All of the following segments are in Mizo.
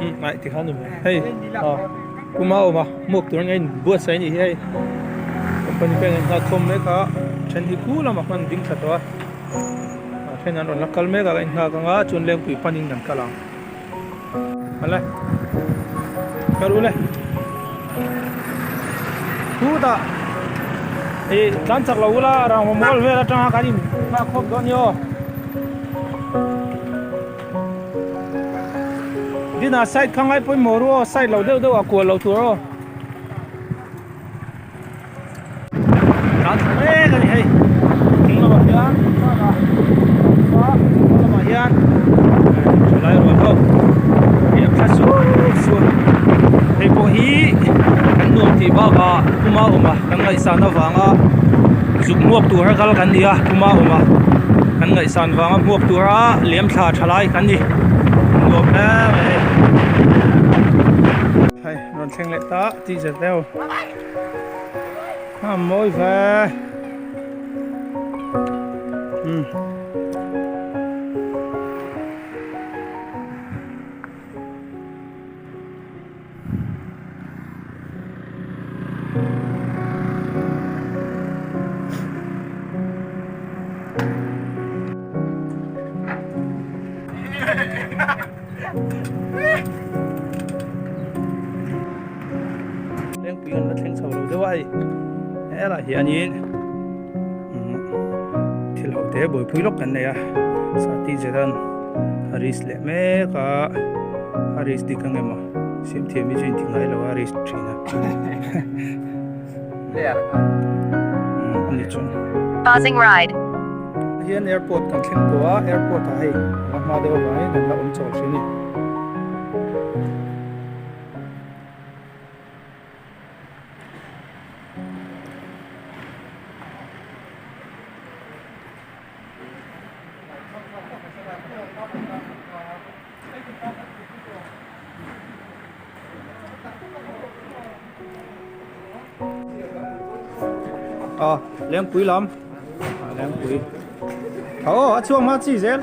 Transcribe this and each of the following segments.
Umm ngaih tikhan ni mai hei aw kuma a awm a hmuak tur an in buatsaih a nih hi hei company pek an nghak khawm mek a then hi khu lamah khan an ding thla tawh a a then an rawn la kal mek a ka innghak ang a chuan lengpui panin kan kal ang awle kal ule khutah ih tlan chak lo ula rangva mual vel atanga kan in nghak khawm dawn a ni aw. Dinah side kha ngai pawimawh ru aw side lo deuh deuh ah kual lo tur aw tlan thla mek a ni hei hnung lamah hian a hnung lamah hian thalai rual ho riak thla sup sup hei pawh hi kan nuam tih bakah puma awm a kan ngaihsan avanga zuk hmuak tura kal kan ni a puma awm a kan ngaihsan vanga hmuak tura lem thla tha lai kan ni nuam hle mai hei hei rawn thleng leh ta tih zet deuh a mawi ve umm. Lengpui an la thleng chho lo deuh a hei helaiah hianin thil ho te buaipui lawk kan nei a sati zeran a risk leh mek a a risk dik ang emaw siam thiam hi chu inti ngai lo a risk thin a ani chuan Pausing ride. Hian airport kan thleng tawh a airport ah hei a hma deuh avangin an la awm chho thin a ni. Ờ, lengpui lam lengpui aw a chhuak hma chi zel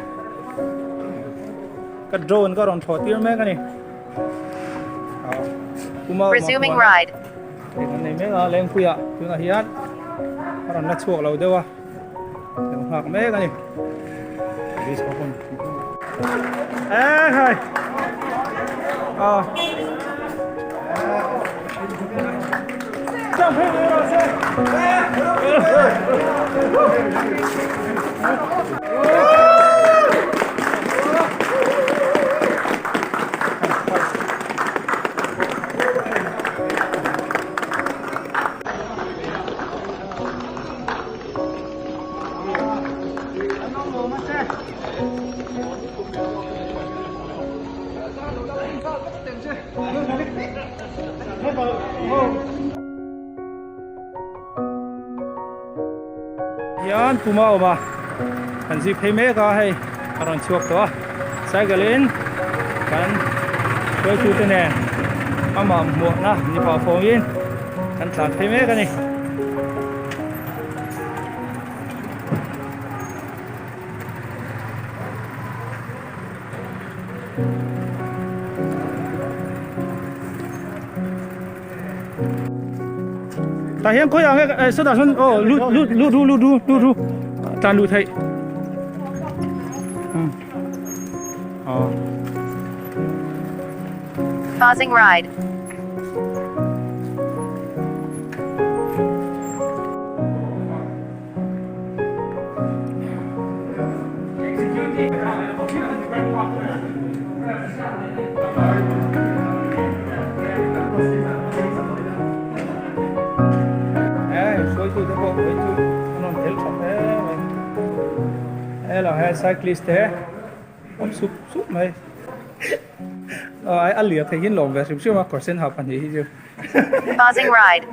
ka drone ka rawn thlawh tir mek a ni Resuming ride. Kan nei mek a lengpui ah tunah hian a rawn la chhuak lo deuh a lo nghak mek a ni e hai a Hian pum a awm a kan zui phei mek a hei a rawn chhuak tawh a cycle in kan hruaitu te nen amah hmuahna ni pah fawngin kan tlan phei mek a ni. Tah hian khawi ang e sawtah sawn aw lut lut lut ru lut ru lut ru tlan luh theih aw. Pausing ride. Hello he cyclist te awm sup sup mai a lir thei hian lawm ve hrim hrim a kawr sen ha pahnih hi chu Pausing ride.